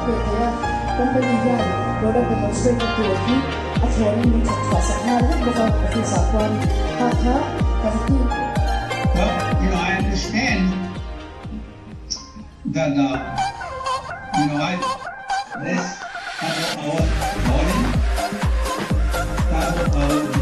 pek theih a, company hian product demonstrate na tur hi a thlawnin min thawk chhuah sak nghal vek bawk a office ah khuan kha kha positive. Well, you know, I understand that, you know, I, this, I was born in, I was.